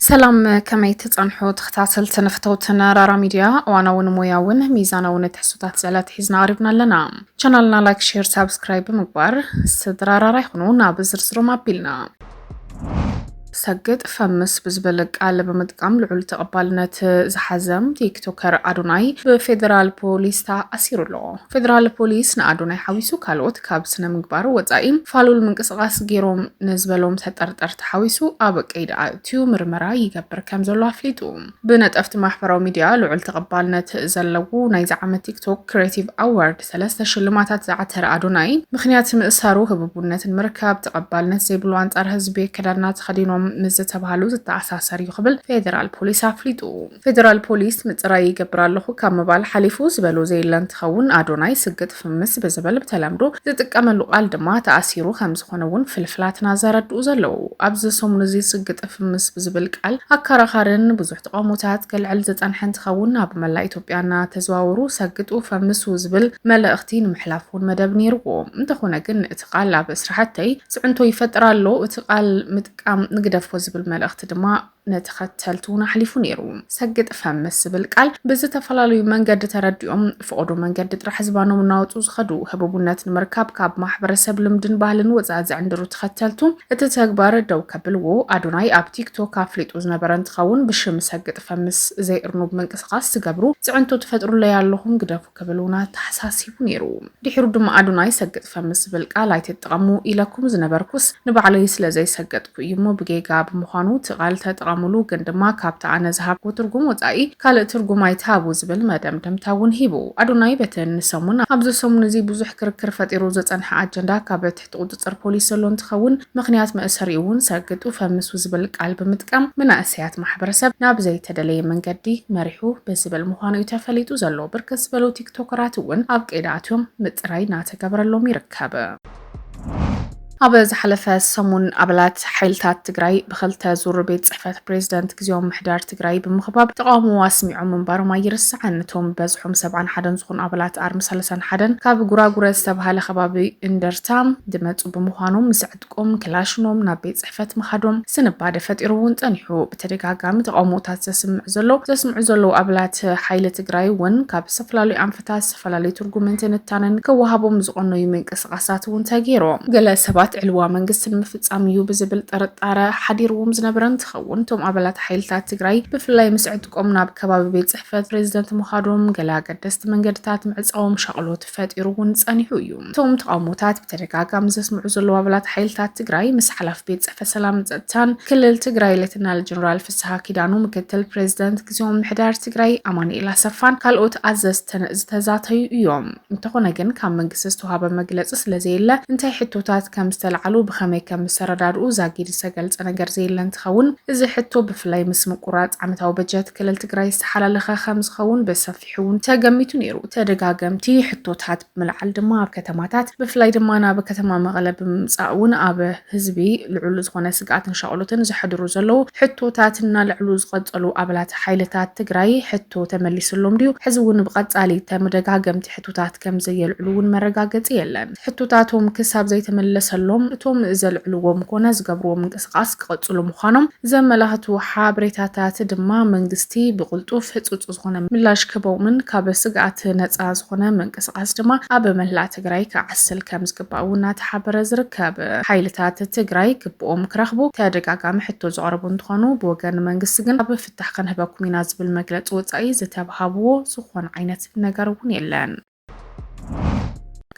ሰላም፣ ከመይ ትጸንሑ ተኸታተልትን ፈተውትን ራራ ሚድያ? እዋናውን ሞያውን ሚዛናውን ትሕዝቶታት ዝዕለት ሒዝና ቀሪብና ኣለና። ቻናልና ላይክ፣ ሼር፣ ሳብስክራይብ ብምግባር ስድራ ራራ ይኹኑ። ናብ ዝርዝሮም ኣቢልና። ሰግጥ ፈምስ ብዝብል ቃል ብምጥቃም ልዑል ተቐባልነት ዝሓዘ ቲክቶከር ኣዶናይ ብፌደራል ፖሊስ ተኣሲሩ ኣሎ። ፌደራል ፖሊስ ንኣዶናይ ሓዊሱ ካልኦት ካብ ስነ ምግባር ወጻኢ ፋሉል ምንቅስቓስ ገይሮም ንዝበሎም ተጠርጠርቲ ሓዊሱ ኣብ ቀይዲ ኣእትዩ ምርመራ ይገብር ከም ዘሎ ኣፍሊጡ። ብነጠፍቲ ማሕበራዊ ሚድያ ልዑል ተቐባልነት ዘለዎ ናይዚ ዓመት ቲክቶክ ክሬቲቭ ኣዋርድ ሰለስተ ሽልማታት ዝዓተረ ኣዶናይ፣ ምኽንያት ምእሳሩ ህቡብነት ንምርካብ፣ ተቐባልነት ዘይብሉ ኣንጻር ህዝቢ ኣከዳድና ተኸዲኖም ምስ ዝተባህሉ ዝተኣሳሰር እዩ ክብል ፌደራል ፖሊስ ኣፍሊጡ። ፌደራል ፖሊስ ምጽራይ ይገብር ኣለኹ ካብ ምባል ሓሊፉ ዝበሎ ዘየለ እንትኸውን፣ ኣዶናይ ስግጥ ፍምስ ብዝብል ብተለምዶ ዝጥቀመሉ ቃል ድማ ተኣሲሩ ከም ዝኾነ እውን ፍልፍላትና ዘረድኡ ዘለዉ። ኣብዚ ሰሙን እዚ ስግጥ ፍምስ ብዝብል ቃል ኣከራኻርን ብዙሕ ተቓውሞታት ከልዕል ዝጸንሐ እንትኸውን፣ ኣብ መላእ ኢትዮጵያ እናተዘዋወሩ ሰግጡ ፈምሱ ዝብል መልእኽቲ ንምሕላፍ እውን መደብ ነይርዎ። እንተኾነ ግን እቲ ቃል ኣብ ስራሕተይ ጽዕንቶ ይፈጥር ኣሎ፣ እቲ ቃል ምጥቃም ንግደፎ ዝብል መልእኽቲ ድማ ንተኸተልቱ እውን ኣሕሊፉ ነይሩ። ሰግጥ ፈምስ ዝብል ቃል ብዝተፈላለዩ መንገዲ ተረዲኦም ፍቐዶ መንገዲ ጥራሕ ዝባኖም እናወፁ ዝኸዱ፣ ህቡብነት ንምርካብ ካብ ማሕበረሰብ ልምድን ባህልን ወፃኢ ዝዕንድሩ ተኸተልቱ እቲ ተግባር ደው ከብልዎ ኣዶናይ ኣብ ቲክቶክ ኣፍሊጡ ዝነበረ እንትኸውን፣ ብሽም ሰግጥ ፈምስ ዘይእርኑብ ምንቅስቓስ ዝገብሩ ጽዕንቶ ትፈጥሩለይ ኣለኹም ግደፉ ክብል እውን ኣተሓሳሲቡ ነይሩ። ድሒሩ ድማ ኣዶናይ ሰግጥ ፈምስ ዝብል ቃል ኣይትጠቐሙ ኢለኩም ዝነበርኩስ ንባዕለይ ስለ ዘይሰገጥኩ እዩ እሞ ብጌጋ ብምዃኑ እቲ ቃል ተጠቐሙሉ፣ ግን ድማ ካብቲ ኣነ ዝሃብኩ ትርጉም ወጻኢ ካልእ ትርጉም ኣይትሃቡ ዝብል መደምደምታ እውን ሂቡ። ኣዶናይ በቲ ንሰሙን ኣብዚ ሰሙን እዚ ብዙሕ ክርክር ፈጢሩ ዝጸንሐ ኣጀንዳ ካብ ትሕቲ ቁጽጽር ፖሊስ ዘሎ እንትኸውን፣ ምኽንያት መእሰሪኡ እውን ሰግጡ ፈምሱ ዝብል ቃል ብምጥቃም መናእሰያት ማሕበረሰብ ናብ ዘይተደለየ መንገዲ መሪሑ ብዝብል ምዃኑ እዩ ተፈሊጡ ዘሎ። ብርክት ዝበሉ ቲክቶከራት እውን ኣብ ቀይዲ ኣትዮም ምጽራይ እናተገበረሎም ይርከብ። ኣብ ዝሓለፈ ሰሙን ኣባላት ሓይልታት ትግራይ ብኽልተ ዙር ቤት ጽሕፈት ፕሬዝደንት ግዜያዊ ምምሕዳር ትግራይ ብምኽባብ ተቓውሞ ኣስሚዖም ምንባሮም ኣይርሳዕን። እቶም በዝሖም ሰብዓን ሓደን ዝኾኑ ኣባላት ኣርሚ ሰላሳን ሓደን ካብ ጉራጉረ ዝተባሃለ ከባቢ እንደርታ ዝመጹ ብምዃኖም ምስ ዕጥቆም ክላሽኖም ናብ ቤት ጽሕፈት ምኻዶም ስንባደ ፈጢሩ እውን ጸኒሑ። ብተደጋጋሚ ተቓውሞታት ዘስምዕ ዘሎ ዘስምዑ ዘለዉ ኣባላት ሓይሊ ትግራይ እውን ካብ ዝተፈላለዩ ኣንፈታት ዝተፈላለዩ ትርጉምን ትንታነን ክወሃቦም ዝቐነዩ ምንቅስቓሳት እውን ተገይሮም። ገለ ሰባት ዕልዋ መንግስቲ ንምፍጻም እዩ ብዝብል ጥርጣረ ሓዲርዎም ዝነበረ እንትኸውን፣ እቶም ኣባላት ሓይልታት ትግራይ ብፍላይ ምስ ዕጥቆም ናብ ከባቢ ቤት ጽሕፈት ፕሬዝደንት ምኻዶም ገለ ኣገደስቲ መንገድታት ምዕጻዎም ሻቕሎት ፈጢሩ እውን ጸኒሑ እዩ። እቶም ተቓውሞታት ብተደጋጋሚ ዘስምዑ ዘለዉ ኣባላት ሓይልታት ትግራይ ምስ ሓላፊ ቤት ጽሕፈት ሰላምን ጸጥታን ክልል ትግራይ ሌተናል ጀነራል ፍስሃ ኪዳኑ፣ ምክትል ፕሬዝደንት ግዜያዊ ምምሕዳር ትግራይ ኣማኑኤል ኣሰፋን ካልኦት ኣዘዝትን ዝተዛተዩ እዮም። እንተኾነ ግን ካብ መንግስቲ ዝተዋሃበ መግለጺ ስለዘየለ እንታይ ሕቶታት ከም ዝተለዓሉ ብኸመይ ከም ዝተረዳድኡ ዛጊድ ዝተገልጸ ነገር ዘየለ እንትኸውን፣ እዚ ሕቶ ብፍላይ ምስ ምቁራጽ ዓመታዊ በጀት ክልል ትግራይ ዝተሓላለኸ ከም ዝኸውን ብሰፊሑ እውን ተገሚቱ ነይሩ። ተደጋገምቲ ሕቶታት ብምልዓል ድማ ኣብ ከተማታት ብፍላይ ድማ ናብ ከተማ መቐለ ብምምጻእ እውን ኣብ ህዝቢ ልዑል ዝኾነ ስግኣትን ሻቕሎትን ዘሕድሩ ዘለዉ ሕቶታት እናልዕሉ ዝቐጸሉ ኣባላት ሓይልታት ትግራይ ሕቶ ተመሊስሎም ድዩ? ሕዚ እውን ብቐጻሊ ተመደጋገምቲ ሕቶታት ከም ዘየልዕሉ እውን መረጋገጺ የለን። ሕቶታቶም ክሳብ ዘይተመለሰሎም እቶም ዘልዕልዎም ኮነ ዝገብርዎ ምንቅስቓስ ክቐጽሉ ምዃኖም ዘመላኽቱ ሓበሬታታት ድማ መንግስቲ ብቕልጡፍ ህጹጽ ዝኾነ ምላሽ ክህቦምን ካብ ስግኣት ነጻ ዝኾነ ምንቅስቓስ ድማ ኣብ መላእ ትግራይ ክዓስል ከም ዝግባእ እውን እናተሓበረ ዝርከብ። ሓይልታት ትግራይ ግብኦም ክረኽቡ ተደጋጋሚ ሕቶ ዘቕረቡ እንትኾኑ፣ ብወገን መንግስቲ ግን ኣብ ፍታሕ ክንህበኩም ኢና ዝብል መግለፂ ወፃኢ ዝተብሃብዎ ዝኾነ ዓይነት ነገር እውን የለን።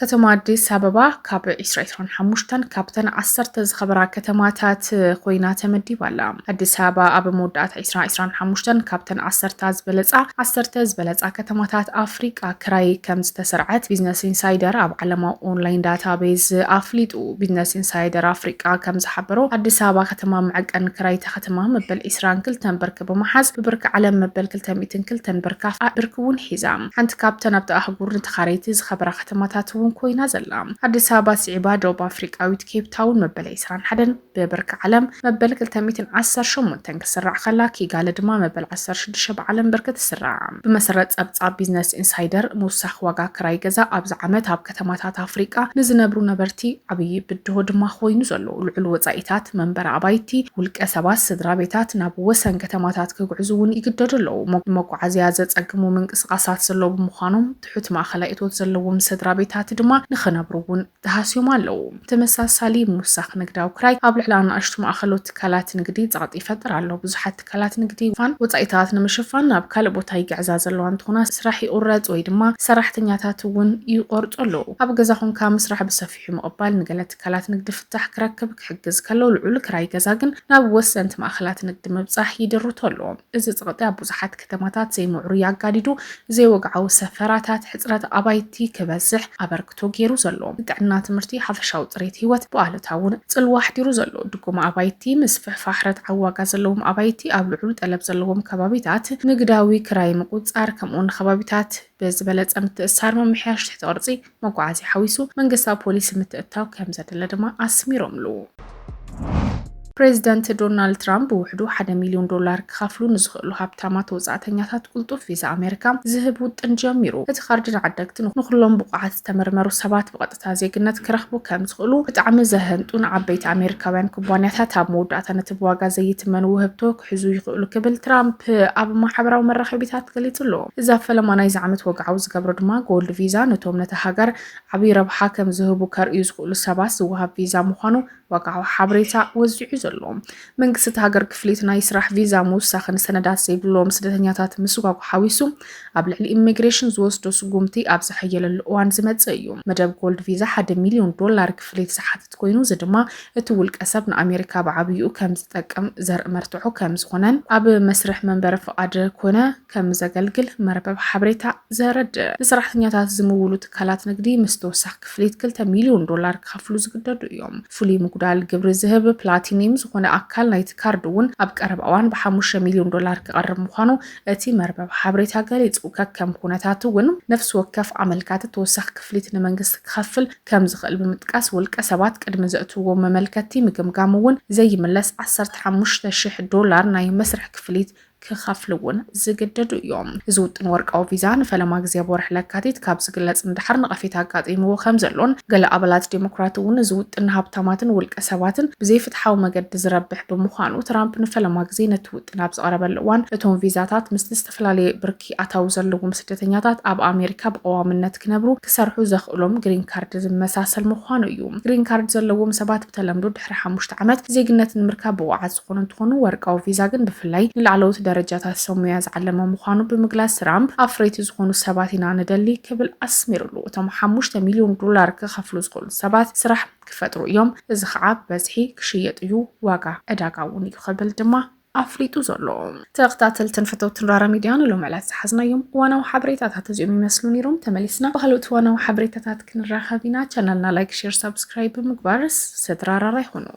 ከተማ ኣዲስ ኣበባ ካብ ዒስራ ዒስራን ሓሙሽተን ካብተን ዓሰርተ ዝኸበራ ከተማታት ኮይና ተመዲባ ኣላ። ኣዲስ ኣበባ ኣብ መወዳእታ ዒስራ ዒስራን ሓሙሽተን ካብተን ዓሰርተ ዝበለጻ ዓሰርተ ዝበለጻ ከተማታት ኣፍሪቃ ክራይ ከም ዝተሰርዐት ቢዝነስ ኢንሳይደር ኣብ ዓለማዊ ኦንላይን ዳታቤዝ ኣፍሊጡ። ቢዝነስ ኢንሳይደር ኣፍሪቃ ከም ዝሓበሮ፣ ኣዲስ ኣበባ ከተማ መዐቀኒ ክራይ እታ ከተማ መበል ዒስራን ክልተን ብርኪ ብምሓዝ ብብርኪ ዓለም መበል ክልተ ሚእትን ክልተን ብርኪ ኣፍ-፣ ብርኪ እውን ሒዛ። ሓንቲ ካብተን ኣብቲ ኣህጉር ንተኻረይቲ ዝኸበራ ከተማታት እውን ኮይና ዘላ። ኣዲስ ኣበባ ስዒባ ደቡብ ኣፍሪቃዊት ኬፕ ታውን መበል ዕስራን ሓደን ብብርኪ ዓለም መበል ክልተ ሚእትን ዓሰርተ ሸሞንተን ክስራዕ ከላ፣ ኪጋሊ ድማ መበል ዓሰርተ ሽዱሽተ ብዓለም ብርኪ ትስራዕ። ብመሰረት ጸብጻብ ቢዝነስ ኢንሳይደር፣ ምውሳኽ ዋጋ ክራይ ገዛ ኣብዚ ዓመት ኣብ ከተማታት ኣፍሪቃ ንዝነብሩ ነበርቲ ዓብዪ ብድሆ ድማ ኮይኑ ዘሎ። ልዑል ወጻኢታት መንበሪ ኣባይቲ፣ ውልቀ ሰባት፣ ስድራ ቤታት ናብ ወሰን ከተማታት ክጉዕዙ እውን ይግደዱ ኣለዉ። መ-፣ መጓዓዝያ ዘጸግሙ ምንቅስቓሳት ዘለዉ ብምዃኖም፣ ትሑት ማእኸላይ እቶት ዘለዎም ስድራ ቤታት ድማ ንኽነብሩ እውን ተሃስዮም ኣለዉ። ተመሳሳሊ ምውሳኽ ንግዳዊ ክራይ ኣብ ልዕሊ ኣናእሽቱ ማእኸሎት ትካላት ንግዲ ጸቕጢ ይፈጥር ኣሎ። ብዙሓት ትካላት ንግዲ ፋን ወጻኢታት ንምሽፋን ናብ ካልእ ቦታ ይግዕዛ ዘለዋ እንትኾና፣ ስራሕ ይቑረጽ ወይ ድማ ሰራሕተኛታት እውን ይቆርጹ ኣለዉ። ኣብ ገዛ ኾንካ ምስራሕ ብሰፊሑ ምቕባል ንገለ ትካላት ንግዲ ፍታሕ ክረክብ ክሕግዝ ከሎ፣ ልዑል ክራይ ገዛ ግን ናብ ወሰንቲ ማእኸላት ንግዲ ምብጻሕ ይድርቶ ኣሎ። እዚ ጸቕጢ ኣብ ብዙሓት ከተማታት ዘይምዕሩይ ኣጋዲዱ፣ ዘይወግዓዊ ሰፈራታት፣ ሕጽረት ኣባይቲ ክበዝሕ ኣበርክቶ ገይሩ ዘሎ። ጥዕና፣ ትምህርቲ፣ ሓፈሻዊ ጽሬት ህይወት ብኣሉታ እውን ጽልዋ ኣሕዲሩ ዘሎ። ድጎማ ኣባይቲ፣ ምስፍሕፋሕ ረትዓዊ ዋጋ ዘለዎም ኣባይቲ ኣብ ልዑል ጠለብ ዘለዎም ከባቢታት ንግዳዊ ክራይ ምቁጻር፣ ከምኡውን ከባቢታት ብዝበለጸ ምትእሳር ምምሕያሽ ትሕቲ ቅርጺ መጓዓዝያ ሓዊሱ መንግስታዊ ፖሊሲ ምትእትታው ከም ዘድለ ድማ ኣስሚሮምሉ። ፕሬዚደንት ዶናልድ ትራምፕ ብውሕዱ ሓደ ሚልዮን ዶላር ክኸፍሉ ንዝኽእሉ ሃብታማት ወጻእተኛታት ቅልጡፍ ቪዛ ኣሜሪካ ዝህብ ውጥን ጀሚሩ። እቲ ካርድ ንዓደግቲ ንኹሎም ብቑዓት ዝተመርመሩ ሰባት ብቐጥታ ዜግነት ክረኽቡ ከም ዝኽእሉ፣ ብጣዕሚ ዘህንጡ ንዓበይቲ ኣሜሪካውያን ኩባንያታት ኣብ መወዳእታ ነቲ ብዋጋ ዘይትመን ውህብቶ ክሕዙ ይኽእሉ ክብል ትራምፕ ኣብ ማሕበራዊ መራኸቢታት ገሊጹ ኣሎ። እዚ ኣብ ፈለማ ናይዚ ዓመት ወግዓዊ ዝገብሮ ድማ ጎልድ ቪዛ ነቶም ነታ ሃገር ዓብዪ ረብሓ ከም ዝህቡ ከርእዩ ዝኽእሉ ሰባት ዝወሃብ ቪዛ ምዃኑ ወግዓዊ ሓበሬታ ወዚዑ ዘሎ። መንግስቲ እቲ ሃገር ክፍሊት ናይ ስራሕ ቪዛ ምውሳኽን ሰነዳት ዘይብሎም ስደተኛታት ምስጓጉ ሓዊሱ ኣብ ልዕሊ ኢሚግሬሽን ዝወስዶ ስጉምቲ ኣብ ዝሐየለሉ እዋን ዝመጽእ እዩ። መደብ ጎልድ ቪዛ ሓደ ሚልዮን ዶላር ክፍሊት ዝሓትት ኮይኑ፣ እዚ ድማ እቲ ውልቀ ሰብ ንኣሜሪካ ብዓብይኡ ከም ዝጠቅም ዘርኢ መርትዖ ከም ዝኾነን ኣብ መስርሕ መንበሪ ፍቓድ ኮነ ከም ዘገልግል መርበብ ሓበሬታ ዘረድእ። ንሰራሕተኛታት ዝምውሉ ትካላት ንግዲ ምስ ተወሳኺ ክፍሊት ክልተ ሚልዮን ዶላር ክኸፍሉ ዝግደዱ እዮም። ፍሉይ ምጉዳል ግብሪ ዝህብ ፕላቲኒየም ዝኾነ ኣካል ናይቲ ካርድ እውን ኣብ ቀረባ እዋን ብሓሙሽተ ሚልዮን ዶላር ክቐርብ ምዃኑ እቲ መርበብ ሓበሬታ ገሊጹ። ከከም ኩነታት እውን ነፍሲ ወከፍ ኣመልካቲ ተወሳኺ ክፍሊት ንመንግስቲ ክኸፍል ከም ዝኽእል ብምጥቃስ፣ ውልቀ ሰባት ቅድሚ ዘእትውዎ መመልከቲ ምግምጋም እውን ዘይምለስ ዓሰርተ ሓሙሽተ ሽሕ ዶላር ናይ መስርሕ ክፍሊት ክኸፍሉ እውን ዝግደዱ እዮም። እዚ ውጥን ወርቃዊ ቪዛ ንፈለማ ግዜ ኣብ ወርሒ ለካቲት ካብ ዝግለጽ ንደሓር ነቐፌታ ኣጋጢምዎ ከም ዘሎን፣ ገለ ኣባላት ዴሞክራት እውን እዚ ውጥን ንሃብታማትን ውልቀ ሰባትን ብዘይፍትሓዊ መገዲ ዝረብሕ ብምዃኑ፣ ትራምፕ ንፈለማ ግዜ ነቲ ውጥን ኣብ ዝቐረበሉ እዋን፣ እቶም ቪዛታት ምስቲ ዝተፈላለየ ብርኪ ኣታዊ ዘለዎም ስደተኛታት ኣብ ኣሜሪካ ብቐዋምነት ክነብሩ ክሰርሑ ዘኽእሎም ግሪን ካርድ ዝመሳሰል ምዃኑ እዩ። ግሪን ካርድ ዘለዎም ሰባት ብተለምዶ ድሕሪ ሓሙሽተ ዓመት ዜግነት ንምርካብ ብቑዓት ዝኾኑ እንትኾኑ፣ ወርቃዊ ቪዛ ግን ብፍላይ ንላዕለዎት ደረጃታት ሰብ ሞያ ዝዓለመ ምዃኑ ብምግላጽ፣ ትራምፕ ኣፍረይቲ ዝኾኑ ሰባት ኢና ንደሊ ክብል ኣስሚሩሉ። እቶም ሓሙሽተ ሚልዮን ዶላር ክኸፍሉ ዝኽእሉ ሰባት ስራሕ ክፈጥሩ እዮም። እዚ ከዓ ብበዝሒ ክሽየጥ እዩ ዋጋ ዕዳጋ እውን እዩ ክብል ድማ ኣፍሊጡ ዘሎ። ተኸታተልትን ፈተውትን ራራ ሚድያ ንሎም ዕለት ዝሓዝናዮም ዋናዊ ሓበሬታታት እዚኦም ይመስሉ ነይሮም። ተመሊስና ብካልኦት ዋናዊ ሓበሬታታት ክንራኸብ ኢና። ቻናልና ላይክ፣ ሼር፣ ሳብስክራይብ ብምግባር ስድራ ራራ ይኹኑ።